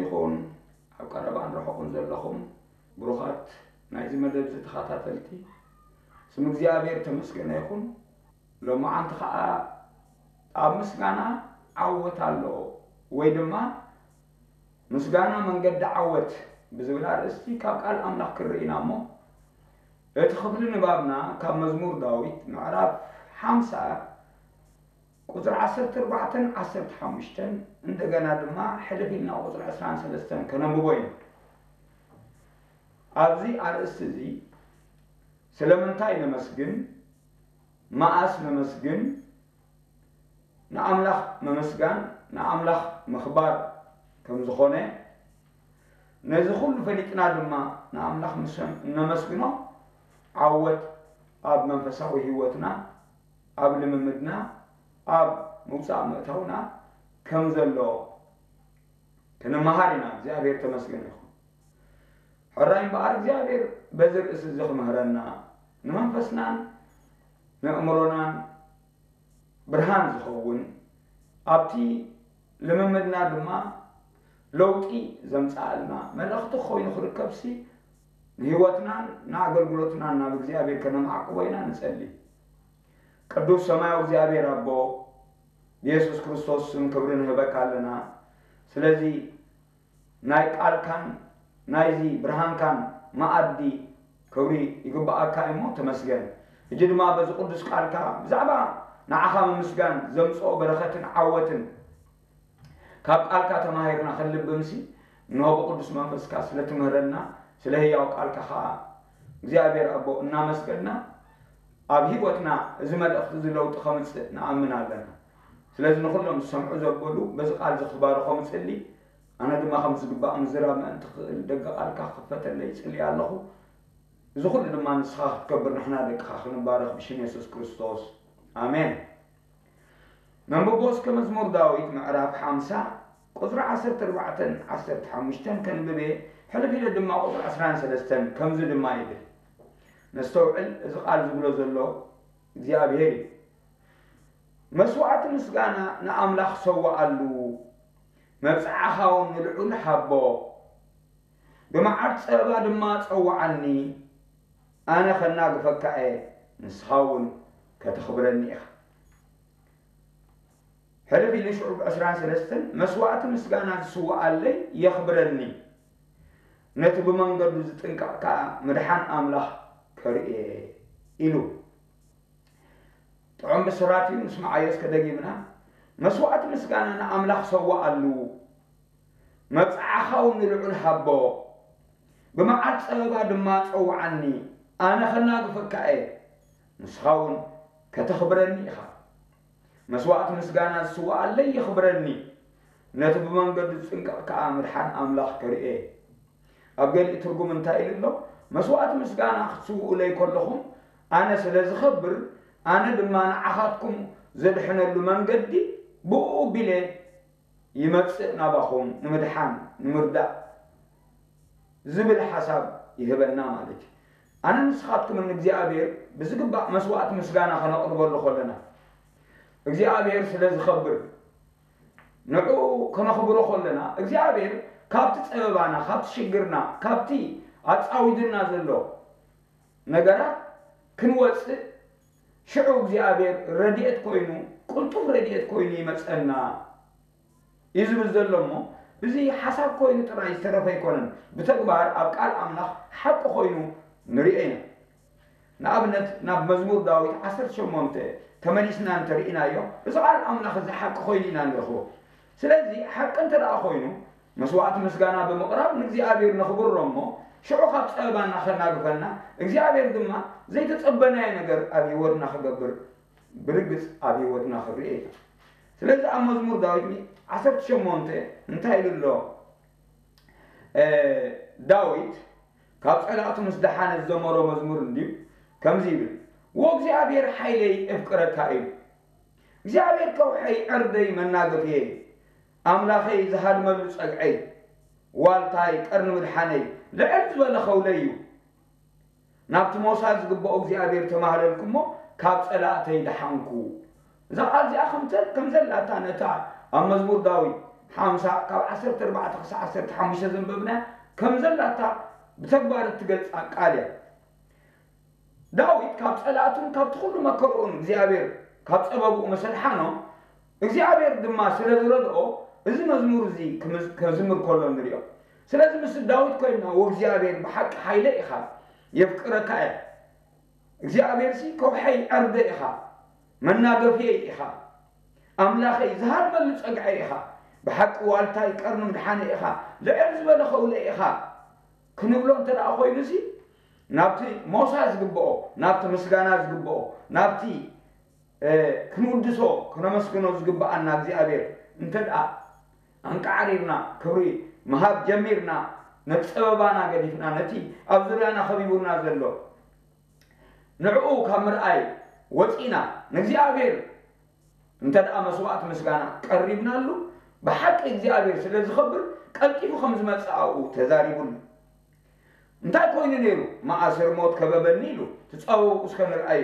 ይኹን ኣብ ቀረባን ርሑቕን ዘለኹም ብሩኻት ናይዚ መደብ እዚ ተኸታተልቲ፣ ስም እግዚኣብሔር ተመስገነ ይኹን። ሎማዓንቲ ኸዓ ኣብ ምስጋና ዓወት ኣሎ ወይ ድማ ምስጋና መንገዲ ዓወት ብዝብል ኣርእስቲ ካብ ቃል ኣምላኽ ክንርኢ ኢና እሞ፣ እቲ ክፍሊ ንባብና ካብ መዝሙር ዳዊት ምዕራፍ ሓምሳ ቁጽሪ ዓሰርተ ኣርባዕተን ዓሰርተ ሓሙሽተን፣ እንደገና ድማ ሕልፍ ኢልና ቁጽሪ ዕስራን ሰለስተን ከነንብቦ ኢና። ኣብዚ ኣርእስቲ እዚ ስለምንታይ ነመስግን፣ መኣስ ነመስግን፣ ንኣምላኽ ምምስጋን ንኣምላኽ ምኽባር ከም ዝኾነ፣ ነዚ ኩሉ ፈሊጥና ድማ ንኣምላኽ ምስ እነመስግኖ፣ ዓወት ኣብ መንፈሳዊ ህይወትና፣ ኣብ ልምምድና፣ ኣብ ምውጻእ ምእታውና ከም ዘሎ ክንመሃር ኢና። እግዚኣብሔር ተመስገን ይኹን። ሕራይ እምበኣር እግዚኣብሔር በዚ ርእሲ እዚ ክምህረና፣ ንመንፈስናን ንእምሮናን ብርሃን ዝኸውን፣ ኣብቲ ልምምድና ድማ ለውጢ ዘምጽኣልና መልእኽቲ ኮይኑ ክርከብሲ፣ ንህይወትናን ንኣገልግሎትናን ናብ እግዚኣብሔር ከነማዕቅቦ ኢና ንጸሊ። ቅዱስ ሰማያዊ እግዚኣብሔር ኣቦ፣ ብየሱስ ክርስቶስ ስም ክብሪ ንህበካ ኣለና። ስለዚ ናይ ቃልካን ናይዚ ብርሃንካን መኣዲ ክብሪ ይግብኣካ እሞ ተመስገን። ሕጂ ድማ በዚ ቅዱስ ቃልካ ብዛዕባ ንዓኻ ምምስጋን ዘምጽኦ በረኸትን ዓወትን ካብ ቃልካ ተማሂርና ክንልብምሲ፣ እንሆ ብቅዱስ መንፈስካ ስለ ትምህረና፣ ስለ ህያው ቃልካ ኸዓ እግዚኣብሔር ኣቦ እናመስገና፣ ኣብ ህይወትና እዚ መልእኽቲ እዚ ለውጢ ከምጽእ ንኣምን ኣለና። ስለዚ ንኹሎም ዝሰምዑ ዘበሉ በዚ ቃል እዚ ክትባርኾም እጽሊ። ኣነ ድማ ከም ዝግባእ ምዝራብ ምእንቲ ክኽእል ደገ ቃልካ ክኽፈተለይ ይጽሊ ኣለኹ። እዚ ኩሉ ድማ ንስኻ ክትከብር ንሕና ደቅኻ ክንባረኽ ብሽም የሱስ ክርስቶስ። ኣሜን። መንብቦ እስከ መዝሙር ዳዊት ምዕራፍ ሓምሳ ቁጽሪ ዓሰርተ ኣርባዕተን ዓሰርተ ሓሙሽተን ከንብብ እየ። ሕልፍ ኢለ ድማ ቁጽሪ ዕስራን ሰለስተን ከምዚ ድማ ይብል። ነስተውዕል፣ እዚ ቃል ዝብሎ ዘሎ እግዚኣብሔር እዩ። መስዋዕቲ ምስጋና ንኣምላኽ ሰውኣሉ፣ መብጽዓኻ እውን ንልዑል ሃቦ። ብመዓር ጸበባ ድማ ጸውዓኒ፣ ኣነ ኸናግፈካ እየ፣ ንስኻ እውን ከተኽብረኒ ኢኻ። ሕልፍ ኢሉ ሽዑ ብዕስራን ሰለስተን፣ መስዋዕቲ ምስጋና ዝስውኣለይ የኽብረኒ፣ ነቲ ብመንገዱ ዝጥንቀቕ ከኣ ምድሓን ኣምላኽ ከርእየ ኢሉ። ጥዑም ብስራት እዩ፣ ንስምዓዮ እስከ ደጊምና። መስዋዕቲ ምስጋና ንኣምላኽ ሰውኣሉ፣ መብጽዓኻ እውን ንልዑል ሃቦ፣ ብመዓር ጸበባ ድማ ጸውዓኒ፣ ኣነ ኸናግፈካ እየ፣ ንስኻ እውን ከተኽብረኒ ኢኻ። መስዋዕቲ ምስጋና ዝስውኣለይ የኽብረኒ፣ ነቲ ብመንገዱ ዝጥንቀቕ ከኣ ምድሓን ኣምላኽ ከርእየ። ኣብ ገሊኡ ትርጉም እንታይ ኢሉ ኣሎ? መስዋዕቲ ምስጋና ክትስውኡለይ ከለኹም ኣነ ስለ ዝኸብር፣ ኣነ ድማ ንዓኻትኩም ዘድሕነሉ መንገዲ ብኡ ኣቢለ ይመጽእ ናባኹም ንምድሓን፣ ንምርዳእ ዝብል ሓሳብ ይህበና ማለት እዩ። ኣነ ንስኻትኩምን ንእግዚኣብሔር ብዝግባእ መስዋዕቲ ምስጋና ከነቕርበሉ ከለና፣ እግዚኣብሔር ስለ ዝኸብር፣ ንዕኡ ከነኽብሮ ከለና፣ እግዚኣብሔር ካብቲ ጸበባና፣ ካብቲ ሽግርና፣ ካብቲ ኣጻዊዱና ዘሎ ነገራት ክንወጽእ፣ ሽዑ እግዚኣብሔር ረድኤት ኮይኑ፣ ቅልጡፍ ረድኤት ኮይኑ ይመጸና እዩ ዝብል ዘሎ እሞ፣ እዚ ሓሳብ ኮይኑ ጥራይ ዝተረፈ ኣይኮነን። ብተግባር ኣብ ቃል ኣምላኽ ሓቂ ኮይኑ ንርእዮ ኢና። ንኣብነት፣ ናብ መዝሙር ዳዊት ዓሰርተ ሸሞንተ ተመሊስና እንተርኢናዮ፣ እዚ ቃል ኣምላኽ እዚ ሓቂ ኮይኑ ኢና ንረኽቦ። ስለዚ፣ ሓቂ እንተ ደኣ ኮይኑ፣ መስዋዕቲ ምስጋና ብምቕራብ ንእግዚኣብሔር ነኽብሮ እሞ፣ ሽዑ ካብ ጸበባና ከናግፈና፣ እግዚኣብሔር ድማ ዘይተጸበናዮ ነገር ኣብ ህይወትና ክገብር ብርግጽ ኣብ ህይወትና ክርኤ እዩ። ስለዚ ኣብ መዝሙር ዳዊት ዓሰርተ ሸሞንተ እንታይ ኢሉ ኣሎ? እ፣ ዳዊት ካብ ጸላእቱ ምስ ደሓነ ዝዘመሮ መዝሙር እንድዩ። ከምዚ ይብል፣ "ወእግዚኣብሔር ሓይለይ እፍቅረካ" እዩ። እግዚኣብሔር ከውሐይ ዕርደይ መናገፍየ፣ ኣምላኸይ ዝሃድመሉ ጸግዐይ፣ ዋልታይ ቀርኒ ምድሓነይ፣ ልዕል ዝበለ ኸውለይ እዩ። ናብቲ ሞሳ ዝግብኦ እግዚኣብሔር ተማህለልኩ እሞ፣ ካብ ጸላእተይ ደሓንኩ። እዛ ቃል እዚኣ ከምተ-፣ ከም ዘላታ ነታ ኣብ መዝሙር ዳዊት ሓምሳ ካብ ዓሰርተ ኣርባዕተ ክሳብ ዓሰርተ ሓሙሽተ ዘንበብና ከም ዘላታ ብተግባር እትገልጻ ቃል እያ። ዳዊት ካብ ጸላእቱን ካብቲ ኩሉ መከርኡን እግዚኣብሔር ካብ ጸበብኡ መሰልሓኖ እግዚኣብሔር ድማ ስለ ዝረድኦ እዚ መዝሙር እዚ ክምዝ- ከዝምር ከሎ ንሪኦ። ስለዚ ምስ ዳዊት ኮይንና ወእግዚኣብሔር ብሓቂ ሓይለ ኢኻ፣ የፍቅረካ እየ። እግዚኣብሔር ሲ ከውሐይ ዕርደ ኢኻ፣ መናገፍየይ ኢኻ፣ ኣምላኸይ ዝሃርመሉ ጸግዐ ኢኻ፣ ብሓቂ ዋልታይ ቀርኒ ምድሓነ ኢኻ፣ ልዕል ዝበለ ኸውለ ኢኻ ክንብሎ እንተ ደኣ ኮይኑሲ ናብቲ ሞሳ ዝግብኦ፣ ናብቲ ምስጋና ዝግብኦ፣ ናብቲ ክንውድሶ ክነመስግኖ ዝግብኣና እግዚኣብሔር እንተ ደኣ ኣንቃዕሪርና ክብሪ ምሃብ ጀሚርና ነቲ ጸበባና ገዲፍና ነቲ ኣብ ዙርያና ኸቢቡና ዘሎ ንዕኡ ካብ ምርኣይ ወጺና ንእግዚኣብሔር እንተ ደኣ መስዋእቲ ምስጋና ቀሪብናሉ ብሓቂ እግዚኣብሔር ስለ ዝኸብር ቀልጢፉ ከም ዝመጽእ ኣብኡ ተዛሪቡሉ። እንታይ ኮይኑ ነይሩ? መኣስር ሞት ከበበኒ ኢሉ ትጸበቡ እስከ ንርኣዩ።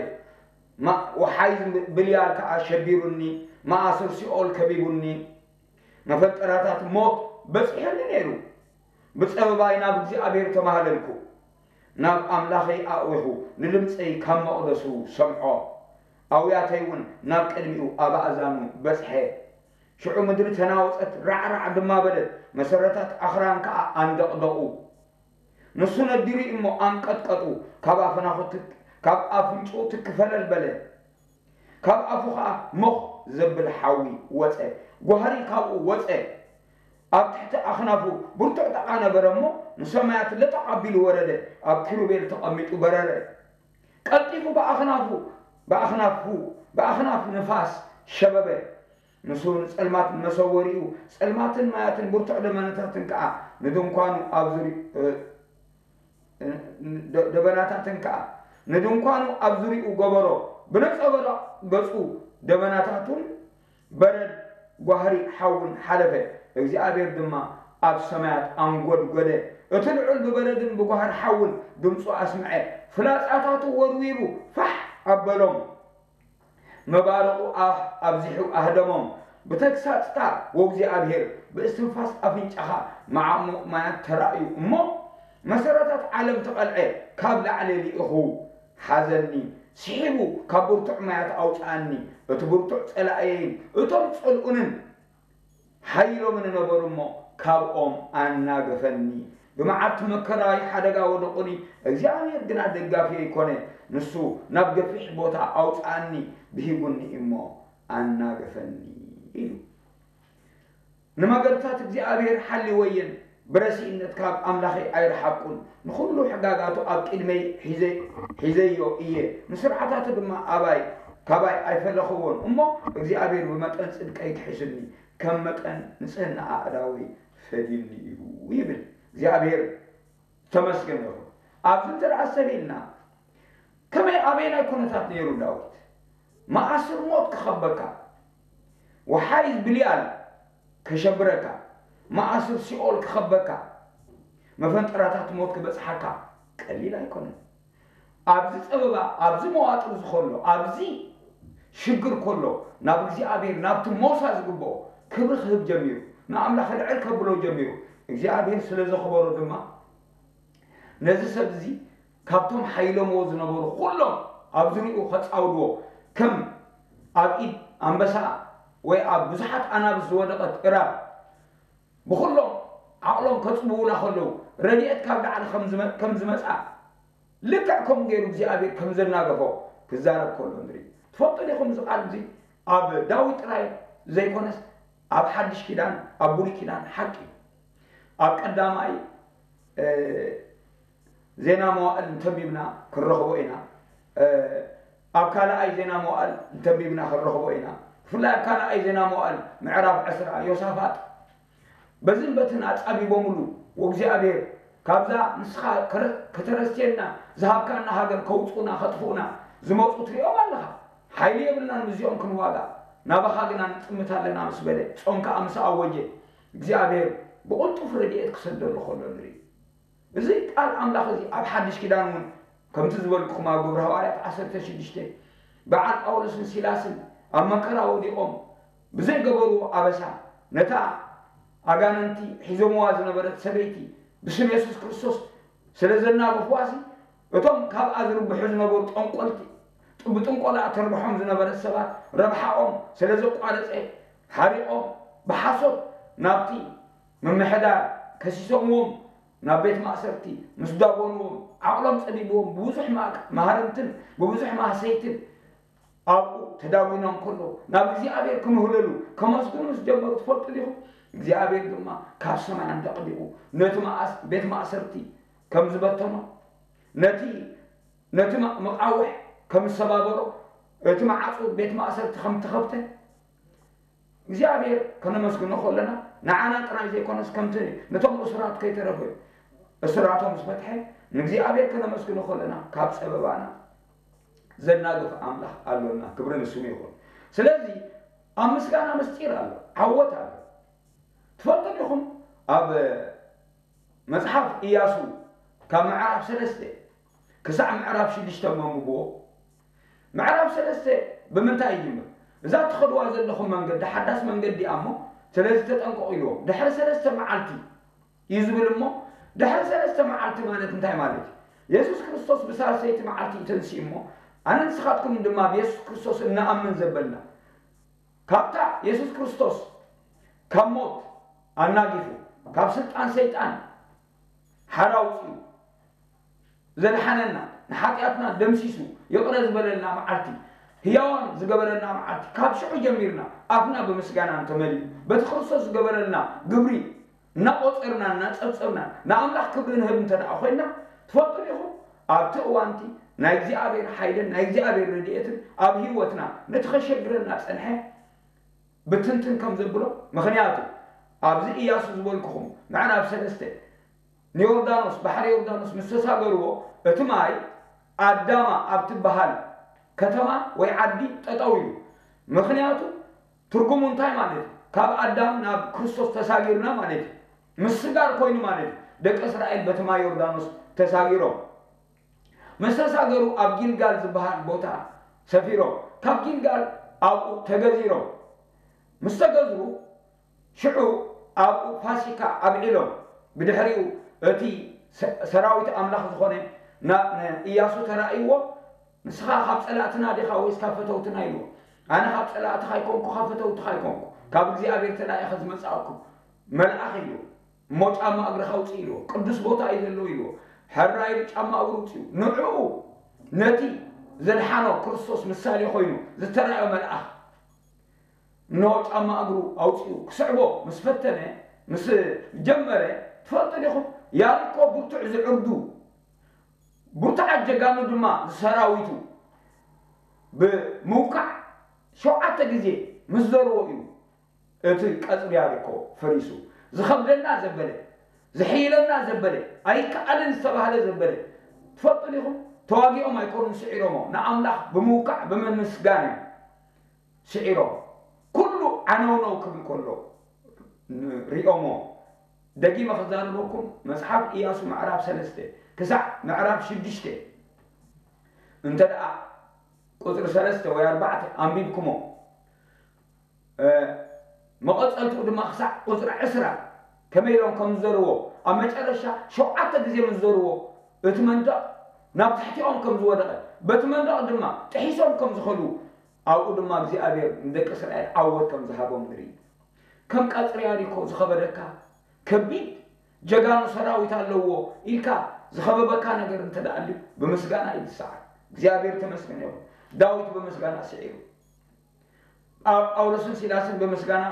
ወሓይዝ ብልያል ከኣ ሸቢሩኒ፣ መኣስር ሲኦል ከቢቡኒ፣ መፈንጠራታት ሞት በጺሐኒ ነይሩ። ብጸበባይ ናብ እግዚኣብሔር ተማህለልኩ፣ ናብ ኣምላኸይ ኣእዊኹ ንድምጸይ ካብ መቕደሱ ሰምዖ። ኣውያተይ እውን ናብ ቅድሚኡ ኣብ ኣእዛኑ በጽሐ። ሽዑ ምድሪ ተናወጸት፣ ራዕራዕ ድማ በለት፣ መሰረታት ኣኽራን ከኣ ኣንደቕደቑ። ንሱ ነዲሩ እሞ ኣንቀጥቀጡ፣ ካብ ኣፍናኹ ትክ- ካብ ኣፍንጭኡ ትክ ፈለል በለ። ካብ ኣፉ ኸኣ ሞኽ ዘብል ሓዊ ወጸ፣ ጓህሪ ካብኡ ወጸ። ኣብ ትሕቲ ኣኽናፉ ብርቱዕ ጠቓ ነበረ እሞ ንሰማያት ለጠቕ ኣቢሉ ወረደ፣ ኣብ ኪሩቤል ተቐሚጡ በረረ። ቀልጢፉ ብኣኽናፉ ብኣኽናፉ ብኣኽናፍ ንፋስ ሸበበ። ንሱ ንጸልማት መሰወሪኡ፣ ጸልማትን ማያትን ብርቱዕ ደመናታትን ከኣ ንድንኳኑ ኣብ ዙሪ ደበናታትን ከኣ ንድንኳኑ ኣብ ዙሪኡ ገበሮ። ብነጸብራቕ ገጹ ደበናታቱን በረድ ጓህሪ ሓውን ሓለፈ። እግዚኣብሔር ድማ ኣብ ሰማያት ኣንጎድጎደ። እቲ ልዑል ብበረድን ብጓህሪ ሓውን ድምፁ ኣስምዐ። ፍላጻታቱ ወርዊሩ ፋሕ ኣበሎም። መባርቑ ኣፍ ኣብዚሑ ኣህደሞም። ብተግሳጽካ ወእግዚኣብሔር ብእስትንፋስ ኣፍንጫኻ መዓሙቕ ማያት ተራእዩ እሞ መሰረታት ዓለም ተቐልዐ። ካብ ላዕሊ ልኢኹ ሓዘኒ። ስሒቡ ካብ ብርቱዕ ማያት ኣውፅኣኒ። እቲ ብርቱዕ ፀላእየይን እቶም ፅልኡንን ሓይሎም ንነበሩ እሞ ካብኦም ኣናገፈኒ። ብመዓልቲ መከራይ ሓደጋ ወደቑኒ፣ እግዚኣብሔር ግና ደጋፊየይ ኮነ። ንሱ ናብ ገፊሕ ቦታ ኣውፅኣኒ፣ ብሂጉኒ እሞ ኣናገፈኒ ኢሉ። ንመገድታት እግዚኣብሔር ሓልወየን፣ ብረሲእነት ካብ ኣምላኸይ ኣይረሓቁን። ንኹሉ ሕጋጋቱ ኣብ ቅድመይ ሒዘ- ሒዘዮ እየ፣ ንስርዓታቱ ድማ ኣባይ ካባይ ኣይፈለኽዎን። እሞ እግዚኣብሔር ብመጠን ጽድቀይ ክሕስኒ፣ ከም መጠን ንጽህና ኣእዳወይ ፈድዩኒ እዩ ይብል እግዚኣብሔር። ተመስገን ይኹን። ኣብዚ እንተ ደኣ ሰቢልና ከመይ ኣበየናይ ኩነታት ነይሩ ዳዊት? መኣስር ሞት ክኸበካ፣ ወሓይዝ ብልያል ከሸብረካ፣ መኣስር ሲኦል ክኸበካ፣ መፈንጠራታት ሞት ክበጽሓካ ቀሊል ኣይኮነን። ኣብዚ ጸበባ፣ ኣብዚ መዋጥር ዝኸሎ፣ ኣብዚ ሽግር ከሎ ናብ እግዚኣብሔር ናብቲ ሞሳ ዝግብኦ ክብሪ ክህብ ጀሚሩ፣ ንኣምላኽ ልዕል ከብሎ ጀሚሩ። እግዚኣብሔር ስለ ዘኽበሮ ድማ ነዚ ሰብ እዚ ካብቶም ሓይሎምዎ ዝነበሩ ኩሎም ኣብ ዙሪኡ ከጻውድዎ ከም ኣብ ኢድ ኣንበሳ ወይ ኣብ ብዙሓት ኣናብስ ዝወደቐት እራብ ብኹሎም ዓቕሎም ከጽብቡላ ከለዉ ረድኤት ካብ ላዕሊ ከም ዝመ- ከም ዝመጽኣ ልክዕ ከምኡ ገይሩ እግዚኣብሔር ከም ዘናገፎ ክዛረብ ከሎ ንርኢ። ትፈልጡ ዲኹም እዚ ቃል እዚ ኣብ ዳዊት ጥራይ ዘይኮነስ ኣብ ሓድሽ ኪዳን ኣብ ብሉይ ኪዳን ሓቂ እዩ። ኣብ ቀዳማይ ዜና መዋእል እንተንቢብና ክንረኽቦ ኢና። ኣብ ካልኣይ ዜና መዋእል እንተንቢብና ክንረኽቦ ኢና። ብፍላይ ኣብ ካልኣይ ዜና መዋእል ምዕራፍ ዕስራ ዮሳፋጥ በዝን በትን ኣጻቢቦምሉ፣ ወእግዚኣብሔር ካብዛ ንስኻ ከተረስየና ዝሃብካና ሃገር ከውፅኡና ከጥፍኡና ዝመፁ ትሪኦም ኣለኻ። ሓይሊ የብልናን ምስዚኦም ክንዋጋእ፣ ናባኻ ግና ንጥምት ኣለና ምስ በለ፣ ጾም ከኣ ምስ ኣወጀ እግዚኣብሔር ብቕልጡፍ ረድኤት ክሰደሉ ከሎ ንርኢ። እዚ ቃል ኣምላኽ እዚ ኣብ ሓድሽ ኪዳን እውን ከምቲ ዝበልኩኹም ኣብ ግብሪ ሃዋርያት ዓሰርተ ሽዱሽተ በዓል ጳውሎስን ሲላስን ኣብ መከራ ወዲቖም ብዘይገበርዎ ኣበሳ ነታ ኣጋንንቲ ሒዞምዋ ዝነበረት ሰበይቲ ብስም የሱስ ክርስቶስ ስለ ዘናገፍዋሲ፣ እቶም ካብኣ ዝርብሑ ዝነበሩ ጠንቆልቲ፣ ብጥንቆላ ተርብሖም ዝነበረት ሰባት ረብሓኦም ስለ ዘቋረጸ፣ ሓሪቖም ብሓሶት ናብቲ ምምሕዳር ከሲሶምዎም፣ ናብ ቤት ማእሰርቲ ምስ ዳጎንዎም፣ ዓቕሎም ጸቢብዎም፣ ብብዙሕ ማእክ-፣ ማህረምትን ብብዙሕ ማህሰይትን ኣብኡ ተዳጒኖም ከለዉ፣ ናብ እግዚኣብሔር ክምህለሉ፣ ከመስግኑ ምስ ጀመሩ፣ ትፈልጡ ዲኹም? እግዚኣብሔር ድማ ካብ ሰማይ ኣንደቕዲቑ ነቲ መኣስ-፣ ቤት ማእሰርቲ ከም ዝበተኖ፣ ነቲ፣ ነቲ መ-፣ መቓውሕ ከም ዝሰባበሮ፣ እቲ መዓጹ ቤት ማእሰርቲ ከም እተኸፍተ፣ እግዚኣብሔር ከነመስግኖ ከለና፣ ንዓና ጥራይ ዘይኮነስ፣ ከምቲ ነቶም እሱራት ከይተረፈ እሱራቶም ዝፈትሐ፣ ንእግዚኣብሔር ከነመስግኖ ከለና፣ ካብ ጸበባና ዘናግፍ ኣምላኽ ኣሎና። ክብሪ ንስሙ ይኹን። ስለዚ ኣብ ምስጋና ምስጢር ኣሎ፣ ዓወት ኣሎ። ትፈልጡ ዲኹም? ኣብ መጽሓፍ ኢያሱ ካብ ምዕራፍ ሰለስተ ክሳዕ ምዕራፍ ሽዱሽተ እሞ ኣንብብዎ። ምዕራፍ ሰለስተ ብምንታይ ይጅምር? እዛ ትኸድዋ ዘለኹም መንገዲ ሓዳስ መንገዲ እያ እሞ፣ ስለዚ ተጠንቀቑ ኢልዎም። ድሕሪ ሰለስተ መዓልቲ እዩ ዝብል እሞ፣ ድሕሪ ሰለስተ መዓልቲ ማለት እንታይ ማለት እዩ? የሱስ ክርስቶስ ብሳልሰይቲ መዓልቲ እዩ ተንሲኡ እሞ፣ ኣነ ንስኻትኩም ድማ ብየሱስ ክርስቶስ እንኣምን ዘበልና፣ ካብታ የሱስ ክርስቶስ ካብ ሞት ኣናጊፉ፣ ካብ ስልጣን ሰይጣን ሓራ ኣውጺኡ፣ ዘድሓነና፣ ንሓጢኣትና ደምሲሱ፣ ይቕረ ዝበለልና መዓልቲ፣ ህያዋን ዝገበረና መዓልቲ፣ ካብ ሽዑ ጀሚርና ኣፍና ብምስጋና እንተመሊኡ፣ በቲ ክርስቶስ ዝገበረልና ግብሪ እናቖጸርና፣ እናጸብጸብና፣ ንኣምላኽ ክብሪ ንህብ እንተ ደኣ ኮይንና፣ ትፈልጡ ዲኹም? ኣብቲ እዋንቲ ናይ እግዚኣብሔር ሓይልን ናይ እግዚኣብሔር ረድኤትን ኣብ ህይወትና ነቲ ኸሸግረና ጸንሐ ብትንትን ከም ዘብሎ። ምኽንያቱ ኣብዚ ኢያሱ ዝበልኩኹም ምዕራፍ ሰለስተ ንዮርዳኖስ፣ ባሕሪ ዮርዳኖስ ምስ ተሳገርዎ፣ እቲ ማይ ኣዳማ ኣብ ትበሃል ከተማ ወይ ዓዲ ጠጠው ኢሉ። ምኽንያቱ ትርጉሙ እንታይ ማለት እዩ? ካብ ኣዳም ናብ ክርስቶስ ተሳጊርና ማለት እዩ። ምስጋር ኮይኑ ማለት እዩ። ደቂ እስራኤል በቲ ማይ ዮርዳኖስ ተሳጊሮም። ምስ ተሳገሩ ኣብ ጊልጋል ዝበሃል ቦታ ሰፊሮም። ካብ ጊልጋል ኣብኡ ተገዚሮም። ምስ ተገዝሩ ሽዑ ኣብኡ ፋሲካ ኣብዒሎም። ብድሕሪኡ እቲ ሰ-፣ ሰራዊት ኣምላኽ ዝኾነ ና-፣ ንኢያሱ ተራእይዎ፣ "ንስኻ ካብ ጸላእትና ዲኻ ወይስ ካብ ፈተውትና?" ኢልዎ። "ኣነ ካብ ጸላእትኻ ኣይኮንኩ፣ ካብ ፈተውትኻ ኣይኮንኩ፣ ካብ እግዚኣብሔር ተላኢኸ ዝመጻእኩ መልኣኽ" ኢልዎ። "እሞ ጫማ እግርኻ ኣውጽእ" ኢልዎ። "ቅዱስ ቦታ እዩ ዘሎ" ኢልዎ። ሕራይ ኢሉ ጫማ እግሩ ኣውጺኡ። ንዕኡ ነቲ ዘድሓኖ ክርስቶስ ምሳሌ ኮይኑ ዝተራእዮ መልኣኽ እንሆ ጫማ እግሩ ኣውጺኡ ክስዕቦ ምስ ፈተነ፣ ምስ ጀመረ፣ ትፈልጡ ዲኹም? ያሪኮ ብርቱዕ ዝዕርዱ፣ ብርቱዓት ጀጋኑ ድማ ዝሰራዊቱ ብምውቃዕ ሸውዓተ ግዜ ምስ ዘርዎ እዩ እቲ ቀጽሪ ያሪኮ ፈሪሱ። ዝኸብደና ዘበለ፣ ዝሕይለና ዘበለ፣ ኣይከኣልን ዝተባህለ ዘበለ። ትፈልጡ ዲኹም? ተዋጊኦም ኣይኮኑን ስዒሮሞ፣ ንኣምላኽ ብምውቃዕ ብምምስጋን እዮም ስዒሮም። ኩሉ ዓነውነው ክብል ከሎ ንሪኦሞ። ደጊመ ክዛረበኩም፣ መጽሓፍ ኢያሱ ምዕራፍ ሰለስተ ክሳዕ ምዕራፍ ሽዱሽተ እንተ ደኣ ቁጽሪ ሰለስተ ወይ ኣርባዕተ ኣንቢብኩሞ፣ እ፣ መቐጸልትኡ ድማ ክሳዕ ቁጽሪ ዕስራ ከመይ ኢሎም ከም ዝዘርዎ፣ ኣብ መጨረሻ ሸውዓተ ግዜ ምስ ዘርዎ፣ እቲ መንደቕ ናብ ትሕቲኦም ከም ዝወደቐ፣ በቲ መንደቕ ድማ ጥሒሶም ከም ዝኸዱ፣ ኣብኡ ድማ እግዚኣብሔር ንደቂ እስራኤል ዓወት ከም ዝሃቦም ንርኢ። ከም ቀጽሪ ያሪኮ ዝኸበደካ ከቢድ ጀጋኑ ሰራዊት ኣለዎ ኢልካ ዝኸበበካ ነገር እንተ ደኣ ኣልዩ፣ ብምስጋና እዩ ዝሰዓር። እግዚኣብሔር ተመስገን ይኹን። ዳዊት ብምስጋና ስዒሩ። ኣብ ጳውሎስን ሲላስን ብምስጋና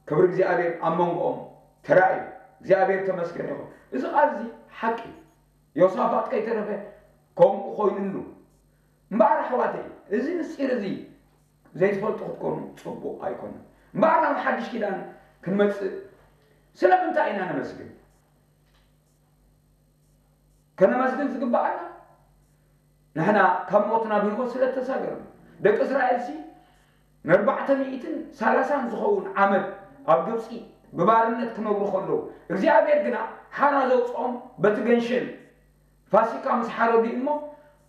ክብሪ እግዚኣብሔር ኣብ መንጎኦም ተራእዩ። እግዚኣብሔር ተመስገን ይኹን። እዚ ቃል እዚ ሓቂ እዩ። ዮሳፋጥ ከይተረፈ ከምኡ ኮይኑሉ። እምበኣር ኣሕዋተይ፣ እዚ ምስጢር እዚ ዘይትፈልጡ ክትኮኑ ጽቡቕ ኣይኮነን። እምበኣር ናብ ሓድሽ ኪዳን ክንመጽእ ስለምንታይ ኢና ነመስግን? ከነመስግን ዝግብኣና ንሕና ካብ ሞት ናብ ህይወት ስለ እተሳገርና። ደቂ እስራኤልሲ ንኣርባዕተ ሚእትን ሰላሳን ዝኸውን ዓመት ኣብ ግብጺ ብባርነት ክነብሩ ከለዉ፣ እግዚኣብሔር ግና ሓራ ዘውጽኦም በቲ ገንሸል ፋሲካ ምስ ሓረዱ እዩ እሞ፣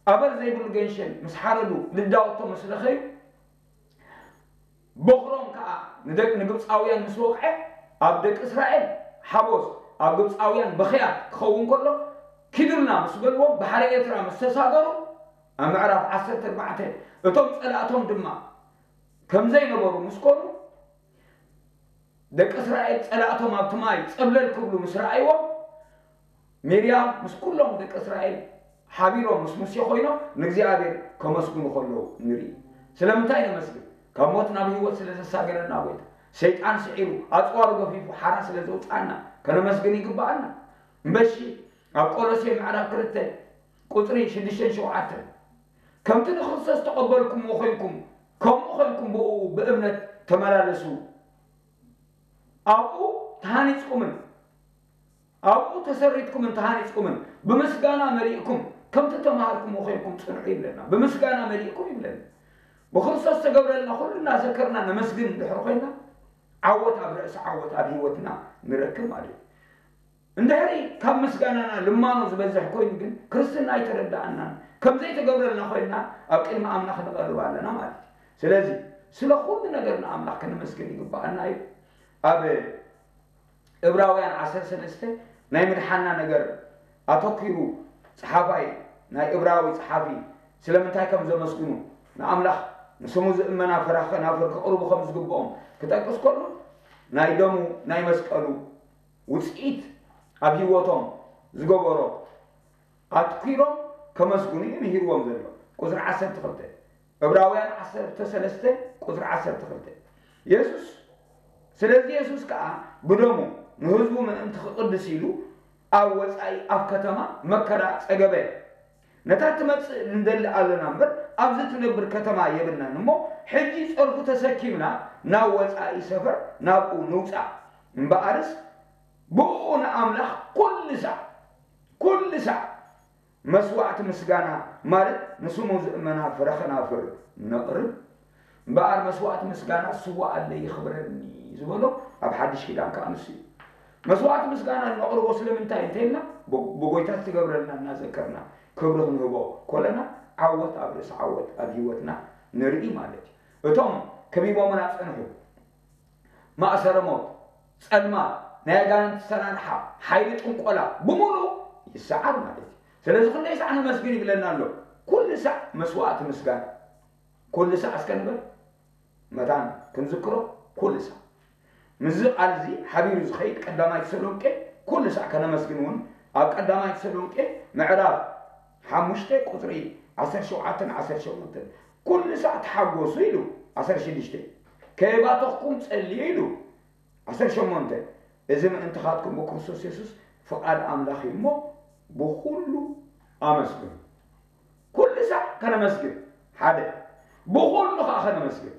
ኣበር ዘይብሉ ገንሸል ምስ ሓረዱ ልዳወቶም ምስ ለኸዩ፣ በኹሮም ከኣ ንደቂ፣ ንግብጻውያን ምስ ወቕዐ፣ ኣብ ደቂ እስራኤል ሓጎስ፣ ኣብ ግብፃውያን ብኽያት ክኸውን ከሎ፣ ኪዱልና ምስ በልዎም፣ ባሕሪ ኤርትራ ምስ ተሳገሩ፣ ኣብ ምዕራፍ ዓሰርተ ኣርባዕተ፣ እቶም ጸላእቶም ድማ ከም ዘይነበሩ ምስ ኮኑ፣ ደቂ እስራኤል ጸላእቶም ኣብቲ ማይ ጸብለል ክብሉ ምስ ረኣይዎም፣ ሚርያም ምስ ኩሎም ደቂ እስራኤል ሓቢሮም ምስ ሙሴ ኮይኖም ንእግዚኣብሔር ከመስግኑ ከለዉ ንርኢ። ስለምንታይ ነመስግን? ካብ ሞት ናብ ህይወት ስለ ዘሳገረና ጎይታ። ሰይጣን ስዒሩ፣ ኣጽዋሩ ገፊፉ፣ ሓራ ስለ ዘውጽኣና ከነመስግን ይግብኣና። እምበሺ ኣብ ቆሎሴ ምዕራፍ ክልተ ቁጽሪ ሽዱሽተን ሸውዓተን፣ "ከምቲ ንክርስቶስ ተቐበልኩምዎ ኮይንኩም፣ ከምኡ ኮይንኩም ብእኡ ብእምነት ተመላለሱ። ኣብኡ ተሃኒጽኩምን፣ ኣብኡ ተሰሪትኩምን ተሃኒጽኩምን፣ ብምስጋና መሊእኩም፣ ከምቲ ተማሃርኩምዎ ኮይንኩም ጽንዑ" ይብለና። ብምስጋና መሊእኩም ይብለና። ብክርስቶስ ዝተገብረልና ኩሉ እናዘከርና ነመስግን እንድሕር ኮይንና፣ ዓወት ኣብ ርእሲ ዓወት ኣብ ህይወትና ንረክብ ማለት እዩ። እንድሕሪ ካብ ምስጋናና ልማኖ ዝበዝሕ ኮይኑ ግን፣ ክርስትና ኣይተረድኣናን። ከም ዘይተገብረልና ኮይንና ኣብ ቅድሚ ኣምላኽ ንቐርብ ኣለና ማለት እዩ። ስለዚ ስለ ኩሉ ነገር ንኣምላኽ ከነመስግን ይግብኣና እዩ። ኣብ እብራውያን ዓሰርተ ሰለስተ ናይ ምድሓና ነገር ኣተኲሩ ጸሓፋይ፣ ናይ እብራዊ ጸሓፊ ስለምንታይ ከም ዘመስግኑ፣ ንኣምላኽ ንስሙ ዝእመና ፈራኸ ናፍር ክቕርቡ ከም ዝግብኦም ክጠቅስ ከሎ፣ ናይ ደሙ ናይ መስቀሉ ውጽኢት ኣብ ህይወቶም ዝገበሮ ኣትኲሮም ከመስግኑ እዩ ምሂርዎም ዘሎ። ቁጽሪ ዓሰርተ ክልተ፣ እብራውያን ዓሰርተ ሰለስተ ቁጽሪ ዓሰርተ ክልተ። የሱስ፣ ስለዚ የሱስ ከኣ ብደሙ ንህዝቡ ምእንቲ ክቕድስ ኢሉ ኣብ ወጻኢ ኣብ ከተማ መከራ ጸገበ። ነታ ትመጽእ ንደሊ ኣለና እምበር፣ ኣብዚ ትነብር ከተማ የብልናን እሞ፣ ሕጂ ጸርፉ ተሰኪምና ናብ ወጻኢ ሰፈር ናብኡ ንውጻእ። እምበኣርስ ብእኡ ንኣምላኽ ኩሉ ሳዕ፣ ኩሉ ሳዕ መስዋዕቲ ምስጋና፣ ማለት ንስሙ ዝእመና ፍረ ኸናፍር ነቕርብ። እምበኣር መስዋዕቲ ምስጋና ስዋኣለይ ይኽብረኒ ዝበሎ ኣብ ሓድሽ ኪዳን ከኣ ንሱ እዩ። መስዋዕቲ ምስጋና እነቕርቦ ስለምንታይ እንተኢልና፣ ብ-፣ ብጎይታ ዝተገብረልና እናዘከርና ክብሪ ክንህቦ ኮለና፣ ዓወት ኣብ ርእሲ ዓወት ኣብ ህይወትና ንርኢ ማለት እዩ። እቶም ከቢቦምና ጸንሑ፣ ማእሰረ ሞት፣ ጸልማት፣ ናይ ኣጋንንቲ ሰራርሓ፣ ሓይሊ ጥንቆላ ብምሉእ ይሰዓር ማለት እዩ። ስለዚ ክንደይ ሳዕ ነመስግን ይብለና ኣሎ። ኩሉ ሳዕ መስዋዕቲ ምስጋና። ኩሉ ሳዕ እስከ ንበል። መታን ክንዝክሮ ኩሉ ሳዕ። ምስዚ ቃል እዚ ሓቢሩ ዝኸይድ ቀዳማይ ተሰሎንቄ ኩሉ ሳዕ ከነመስግን እውን ኣብ ቀዳማይ ተሰሎንቄ ምዕራፍ ሓሙሽተ ቁጽሪ ዓሰርተ ሸውዓተን ዓሰርተ ሸሞንተን፣ "ኩሉ ሳዕ ተሓጎሱ" ኢሉ፣ ዓሰርተ ሽዱሽተ፣ "ከየባተኽኩም ጸልዩ" ኢሉ፣ ዓሰርተ ሸሞንተ፣ "እዚ ምእንትኻትኩም ብክርስቶስ የሱስ ፍቓድ ኣምላኽ እዩ እሞ ብኹሉ ኣመስግኑ።" ኩሉ ሳዕ ከነመስግን፣ ሓደ፣ ብኹሉ ኸዓ ከነመስግን።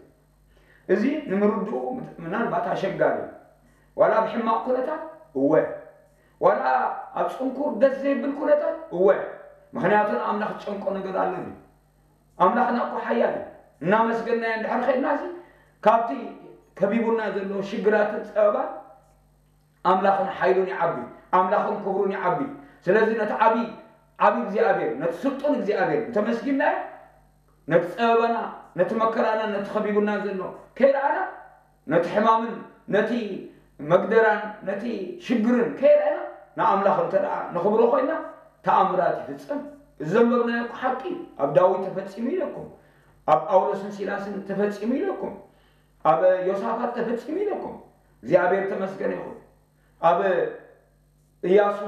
እዚ ንምርድኡ ምናልባት ኣሸጋሪ እዩ። ዋላ ኣብ ሕማቕ ኩነታት፣ እወ። ዋላ ኣብ ጽንኩር ደስ ዘይብል ኩነታት፣ እወ። ምኽንያቱ ንኣምላኽ ዝጨንቆ ነገር ኣሎ ድዩ? ኣምላኽና እኮ ሓያል እዩ። እናመስገናዮ እንድሕር ኸድና፣ እዚ ካብቲ ከቢቡና ዘሎ ሽግራትን ጸበባን ኣምላኽን ሓይሉን ይዓቢ፣ ኣምላኽን ክብሩን ይዓቢ። ስለዚ ነቲ ዓቢ፣ ዓቢ እግዚኣብሔር፣ ነቲ ስልጡን እግዚኣብሔር እንተመስጊናዮ፣ ነቲ ጸበባና፣ ነቲ መከራና፣ ነቲ ከቢቡና ዘሎ ከይረኣና፣ ነቲ ሕማምን ነቲ መግደራን ነቲ ሽግርን ከየርኣና ንኣምላኽ እንተ ደኣ ነኽብሮ ኮይና፣ ተኣምራት ይፍጸም። እዚ ዘንበብናዮ እኮ ሓቂ እዩ። ኣብ ዳዊት ተፈጺሙ ኢለኩም፣ ኣብ ጳውሎስን ሲላስን ተፈጺሙ ኢለኩም፣ ኣብ ዮሳፋት ተፈጺሙ ኢለኩም። እግዚኣብሔር ተመስገነ ይኹን። ኣብ እያሱ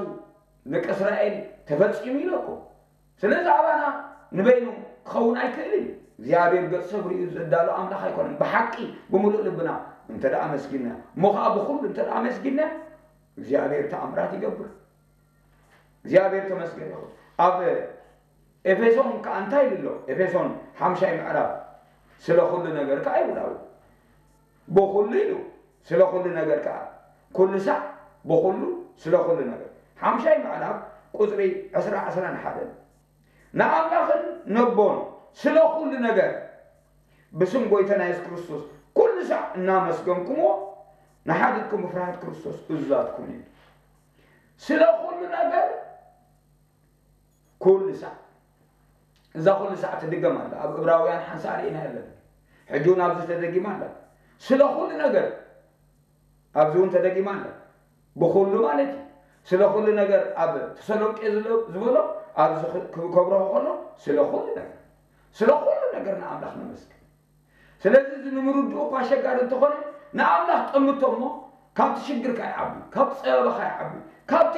ደቂ እስራኤል ተፈጺሙ ኢለኩም። ስለዚ ኣባና ንበይኑ ክኸውን ኣይክእልን እዩ። እግዚኣብሔር ገጽ ሰብ ርእዩ ዘዳሎ ኣምላኽ ኣይኮነን። ብሓቂ ብምሉእ ልብና እንተ ደኣ ኣመስጊንና፣ እሞ ኸዓ ብኹሉ እንተ ደኣ ኣመስጊንና፣ እግዚኣብሔር ተኣምራት ይገብር። እግዚኣብሔር ተመስገን ይኹን። ኣብ ኤፌሶን ከኣ እንታይ ኢሉ ኣሎ? ኤፌሶን ሓምሻይ ምዕራፍ፣ ስለ ኩሉ ነገር ከኣ ይብላዊ። ብኹሉ ኢሉ፣ ስለ ኩሉ ነገር ከኣ፣ ኩሉ ሳዕ፣ ብኹሉ፣ ስለ ኩሉ ነገር። ሓምሻይ ምዕራፍ ቁጽሪ ዕስራ፣ ዕስራን ሓደን። ንኣምላኽን ነቦን ስለ ኩሉ ነገር ብስም ጎይታና የሱስ ክርስቶስ ኩሉ ሳዕ እናመስገንኩምዎ፣ ንሓድግኩም ብፍርሃት ክርስቶስ እዙዛት ኩኑ። ስለ ኩሉ ነገር ኩሉ ሳዕ። እዛ ኩሉ ሳዕ ትድገም ኣላ። ኣብ ዕብራውያን ሓንሳእ ርኢና ኣለና። ሕጂ እውን ኣብዚ ተደጊማ ኣላ። ስለ ኩሉ ነገር ኣብዚ እውን ተደጊማ ኣላ። ብኹሉ ማለት እዩ። ስለ ኩሉ ነገር ኣብ ተሰሎንቄ ዝለ-፣ ዝበሎ ኣብዚ ክ-፣ ክብረኹ ከሎ ስለ ኩሉ ነገር፣ ስለ ኩሉ ነገር ንኣምላኽ ነመስግን። ስለዚ እዚ ንምርድኡ እኳ ኣሸጋሪ እንተኾነ ንኣምላኽ ጠምቶ እሞ ካብቲ ሽግርካ ይዓቢ፣ ካብቲ ጸበባኻ ይዓቢ፣ ካብቲ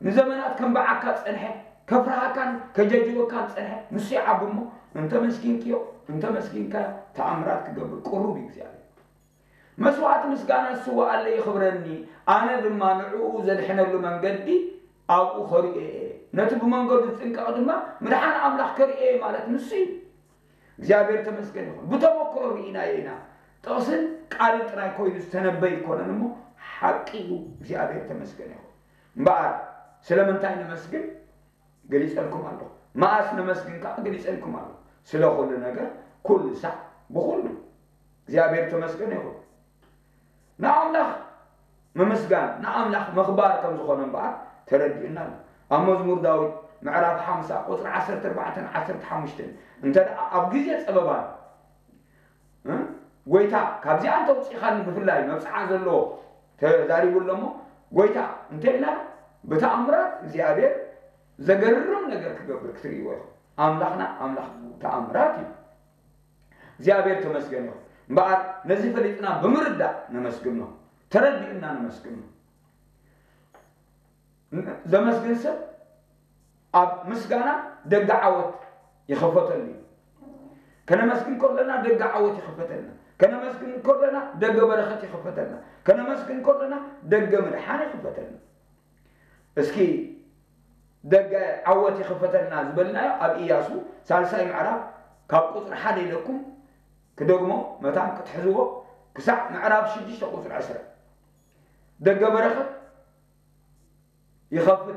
ንዘመናት ከም በዓካ ጸንሐ ከፍርሃካን ከጀጅወካን ጸንሐ ንሱ ይዓቢ እሞ እንተመስጊንክዮ እንተመስጊንካዮ ተኣምራት ክገብር ቅሩብ እዩ እግዚኣብሔር። መስዋዕቲ ምስጋና ዝስዋኣለይ ይኽብረኒ፣ ኣነ ድማ ንዕኡ ዘድሕነሉ መንገዲ ኣብኡ ከርእዮ እየ። ነቲ ብመንገዱ ዝጥንቀቕ ድማ ምድሓን ኣምላኽ ከርእዮ እየ ማለት ንሱ እዩ። እግዚኣብሔር ተመስገን ይኹን። ብተመክሮ ርኢናዮ ኢና። ጥቕስን ቃልን ጥራይ ኮይኑ ዝተነበይ ኣይኮነን እሞ ሓቂ እዩ። እግዚኣብሔር ተመስገን ይኹን። እምበኣር ስለምንታይ ነመስግን? ገሊጸልኩም ኣለኹ። መኣስ ነመስግን ከኣ ገሊጸልኩም ኣለኹ። ስለ ኩሉ ነገር፣ ኩሉ ሳዕ፣ ብኹሉ እግዚኣብሔር ተመስገን ይኹን። ንኣምላኽ ምምስጋን፣ ንኣምላኽ ምኽባር ከም ዝኾነ እምበኣር ተረዲኡና ኣሎ። ኣብ መዝሙር ዳዊት ምዕራፍ ሓምሳ ቁጽሪ ዓሰርተ ኣርባዕተን ዓሰርተ ሓሙሽተን፣ እንተ ደኣ ኣብ ግዜ ጸበባን እ? ጎይታ ካብዚኣ እንተ ኣውጺኻኒ ብፍላይ መብጽዓ ዘለዎ ተዛሪቡ ኣሎ እሞ፣ ጎይታ እንተ ኢልና ብተኣምራት እግዚኣብሔር ዘገርም ነገር ክገብር ክትርእይዎ ኢኹም። ኣምላኽና ኣምላኽ ተኣምራት እዩ። እግዚኣብሔር ተመስገን ይኹን። እምበኣር ነዚ ፈሊጥና ብምርዳእ ነመስግኖ፣ ተረዲእና ነመስግኖ። ዘመስግን ሰብ ኣብ ምስጋና ደገ ዓወት ይኸፈተሉ እዩ። ከነመስግን ከለና ደገ ዓወት ይኸፈተልና። ከነመስግን ከለና ደገ በረኸት ይኸፈተልና። ከነመስግን ከለና ደገ ምድሓን ይኸፈተልና። እስኪ ደገ ዓወት ይኸፈተልና ዝበልናዮ ኣብ ኢያሱ ሳልሳይ ምዕራፍ ካብ ቁጽሪ ሓደ ኢለኩም ክደግሞ መታን ክትሕዝዎ ክሳዕ ምዕራፍ ሽዱሽተ ቁጽሪ ዕስራ። ደገ በረኸት ይኸፍት።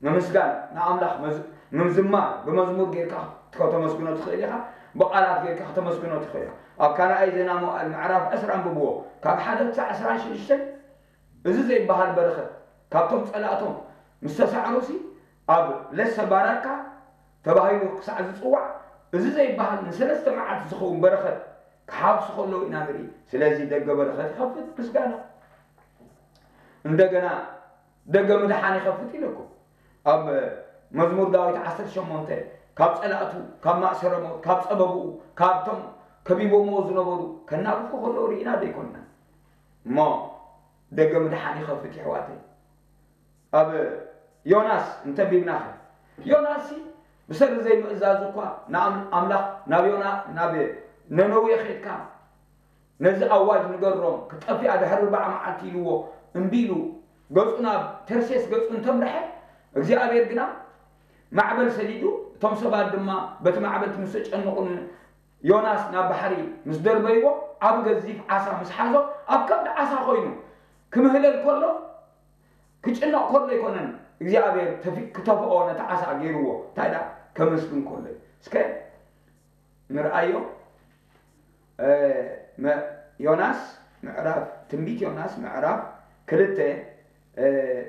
ምምስጋን ንኣምላኽ መዝ-፣ ምዝማር ብመዝሙር ጌርካ ከተመስግኖ ትኽእል ኢኻ፣ ብቓላት ጌርካ ከተመስግኖ ትኽእል ኢኻ። ኣብ ካልኣይ ዜና መዋዕል ምዕራፍ ዕስራ ኣንብብዎ፣ ካብ ሓደ ክሳዕ ዕስራን ሽዱሽተን። እዚ ዘይበሃል በረኸት ካብቶም ጸላእቶም ምስ ተሳዕሩሲ ኣብ ለሰ ባራካ ተባሂሉ ክሳዕ ዝጽዋዕ፣ እዚ ዘይበሃል ንሰለስተ መዓልቲ ዝኸውን በረኸት ክሓፍሱ ከለዉ ኢና ንርኢ። ስለዚ ደገ በረኸት ይኸፍት ምስጋና። እንደገና ደገ ምድሓን ይኸፍት ኢለኩም። ኣብ መዝሙር ዳዊት ዓሰርተ ሸሞንተ ካብ ጸላእቱ፣ ካብ ማእሰረ ሞት፣ ካብ ጸበብኡ፣ ካብቶም ከቢቦምዎ ዝነበሩ ከናግፉ ከለዉ ርኢና ዶ ኣይኮንና? እሞ ደገ ምድሓን ይኸፍት ይሕዋተይ። ኣብ ዮናስ እንተቢብናኸ፣ ዮናስ ብሰሪ ዘይምእዛዝ እኳ ንኣም-፣ ኣምላኽ ናብ ዮና-፣ ናብ ነነዌ ኸድካ ነዚ ኣዋጅ ንገሮም፣ ክጠፍኣ ድሕሪ ኣርብዓ መዓልቲ ኢልዎ እምቢ ኢሉ፣ ገጹ ናብ ተርሴስ ገጹ እንተምርሐ፣ እግዚኣብሔር ግና ማዕበል ሰዲዱ፣ እቶም ሰባት ድማ በቲ ማዕበል ምስ ተጨነቑ፣ ዮናስ ናብ ባሕሪ ምስ ደርበይዎ፣ ዓቢ ገዚፍ ዓሳ ምስ ሓዞ፣ ኣብ ከብዲ ዓሳ ኮይኑ ክምህለል ከሎ፣ ክጭነቕ ከሎ ኣይኮነን እግዚኣብሔር ተፊ-፣ ክተፍኦ ነቲ ዓሳ ገይርዎ። እንታይ ደኣ? ከመስግን ከሎ እዩ። እስከ ንርኣዮ። እ፣ መ-፣ ዮናስ ምዕራፍ፣ ትንቢት ዮናስ ምዕራፍ ክልተ፣ እ፣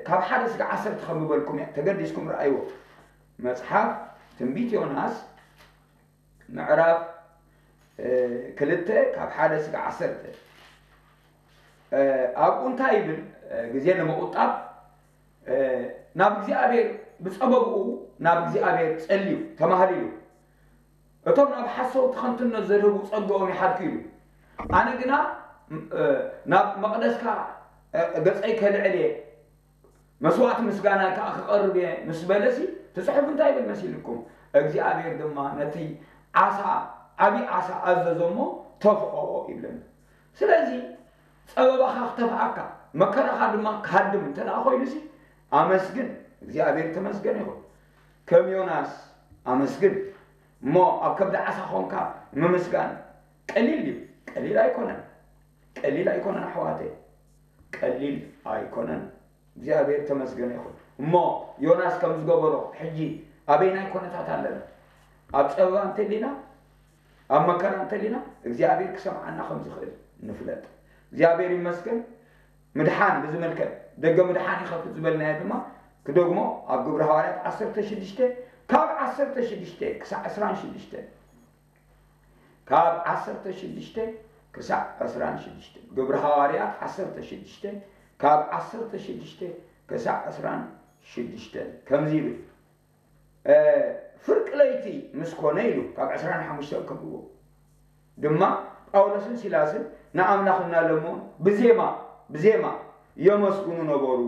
ካብ ሓደ እስከ ዓሰርተ ከንብበልኩም እየ። ተገዲስኩም ረኣይዎ። መጽሓፍ ትንቢት ዮናስ ምዕራፍ፣ እ፣ ክልተ ካብ ሓደ እስከ ዓሰርተ። እ፣ ኣብኡ እንታይ ይብል? እ፣ ግዜ ንምቑጣብ፣ እ፣ ናብ እግዚኣብሔር ብጸበብኡ ናብ እግዚኣብሔር ጸልዩ፣ ተማህሊሉ። እቶም ናብ ሓሰውቲ ከንቱነት ዘድህቡ ጸግኦም ይሓድኩ ኢሉ። ኣነ ግና፣ እ፣ ናብ መቕደስካ፣ እ፣ ገጸይ ከልዕል እየ፣ መስዋእቲ ምስጋና ከኣ ክቐርብ እየ ምስ በለሲ፣ እቲ ጽሑፍ እንታይ ይብል መሲልኩም? እግዚኣብሔር ድማ ነቲ ዓሳ፣ ዓቢ ዓሳ ኣዘዞ እሞ ተፍኦ ይብለና። ስለዚ ጸበባኻ ክተፍኣካ፣ መከራኻ ድማ ክሃድም እንተ ደኣ ኮይኑሲ፣ ኣመስግን፣ እግዚኣብሔር ተመስገን ይኹን። ከም ዮናስ ኣመስግን። እሞ ኣብ ከብዲ ዓሳ ኾንካ ምምስጋን ቀሊል ድዩ? ቀሊል ኣይኮነን። ቀሊል ኣይኮነን ኣሕዋተይ። ቀሊል ኣይኮነን። እግዚኣብሔር ተመስገን ይኹን። እሞ ዮናስ ከም ዝገበሮ ሕጂ ኣበይናይ ኮነታት ኣለና? ኣብ ጸበባ እንተሊና፣ ኣብ መከራ እንተሊና፣ እግዚኣብሔር ክሰምዓና ከም ዝኽእል ንፍለጥ። እግዚኣብሔር ይመስገን። ምድሓን ብዝምልከት፣ ደገ ምድሓን ይኸፍት ዝበልናዮ ድማ ክደግሞ፣ ኣብ ግብረ ሃዋርያት ዓሰርተ ሽዱሽተ፣ ካብ ዓሰርተ ሽዱሽተ ክሳዕ ዕስራን ሽዱሽተ፣ ካብ ዓሰርተ ሽዱሽተ ክሳዕ ዕስራን ሽዱሽተን። ግብሪ ሃዋርያት ዓሰርተ ሽዱሽተ፣ ካብ ዓሰርተ ሽዱሽተ ክሳዕ ዕስራን ሽዱሽተን ከምዚ ይብል። እ፣ ፍርቂ ለይቲ ምስ ኮነ ኢሉ ካብ ዕስራን ሓሙሽተን ከብዎ ድማ ጳውሎስን ሲላስን ንኣምላኽ እናለመኑ ብዜማ፣ ብዜማ የመስግኑ ነበሩ።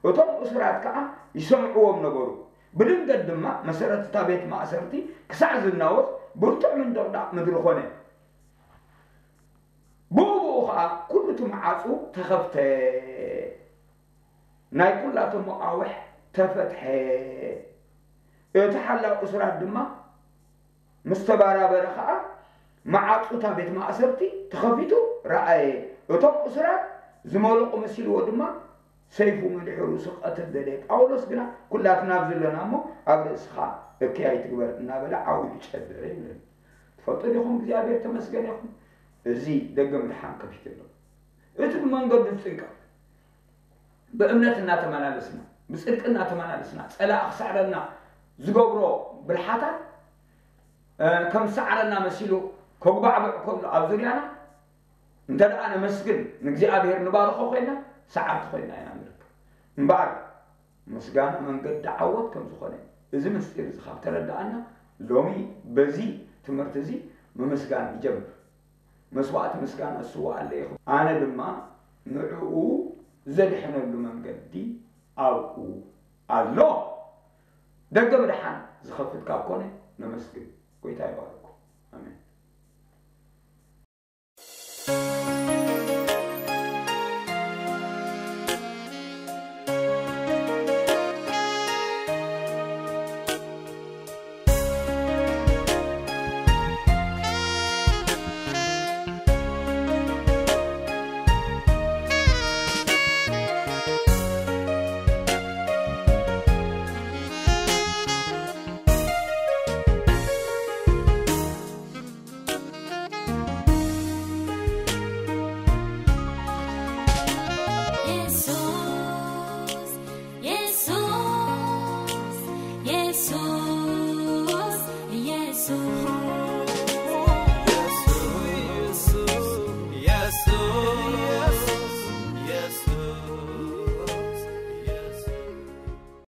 እቶም እሱራት ከዓ ይሰምዕዎም ነበሩ። ብድንገት ድማ መሰረት እታ ቤት ማእሰርቲ ክሳዕ ዝናወጽ ብርቱዕ ምንድቕዳቕ ምድሪ ኮነ። ብኡ ብኡ ኸዓ ኩሉ እቲ መዓጹ ተኸፍተ፣ ናይ ኩላቶም መቓውሕ ተፈትሐ። እቲ ሓላው እሱራት ድማ ምስ ተባራበረ ኸዓ መዓጹ እታ ቤት ማእሰርቲ ተኸፊቱ ረኣየ። እቶም እሱራት ዝመለቑ መሲልዎ ድማ ሰይፉ መሊሑ ርእሱ ክቐትል ደለየ። ጳውሎስ ግና ኩላትና ኣብዚ ኣለና እሞ ኣብ ርእስኻ እከይ ኣይትግበር እናበለ ዓው ኢሉ ጨበረ ይብለና። ትፈልጡ ዲኹም እግዚኣብሔር ተመስገን ይኹን። እዚ ደገ ምድሓን ከፊቱ ኣሎ። እቲ ብመንገዱ ዝጥንቀቕ ብእምነት እናተመላለስና ብፅድቂ እናተመላለስና ፀላእ ክስዕረና ዝገብሮ ብልሓታት ከም ዝሰዓረና መሲሉ ከጉባዕብዕ ከሎ ኣብ ዙርያና እንተ ደኣ ነመስግን ንእግዚኣብሔር ንባርኾ ኮይና ሰዓርቲ ኮይና ኢና ንርከብ እምበኣር ምስጋና መንገዲ ዓወት ከም ዝኾነ እዚ ምስጢር እዚ ካብ ተረዳኣና ሎሚ በዚ ትምህርቲ እዚ ምምስጋን ይጀምር። መስዋእቲ ምስጋና ዝስዋኣለ ይኹን ኣነ ድማ ንዕኡ ዘድሕነሉ መንገዲ ኣብኡ ኣሎ። ደገ ምድሓን ዝኸፍት ካብ ኮነ ነመስግን። ጎይታ ይባርኩም። ኣሜን።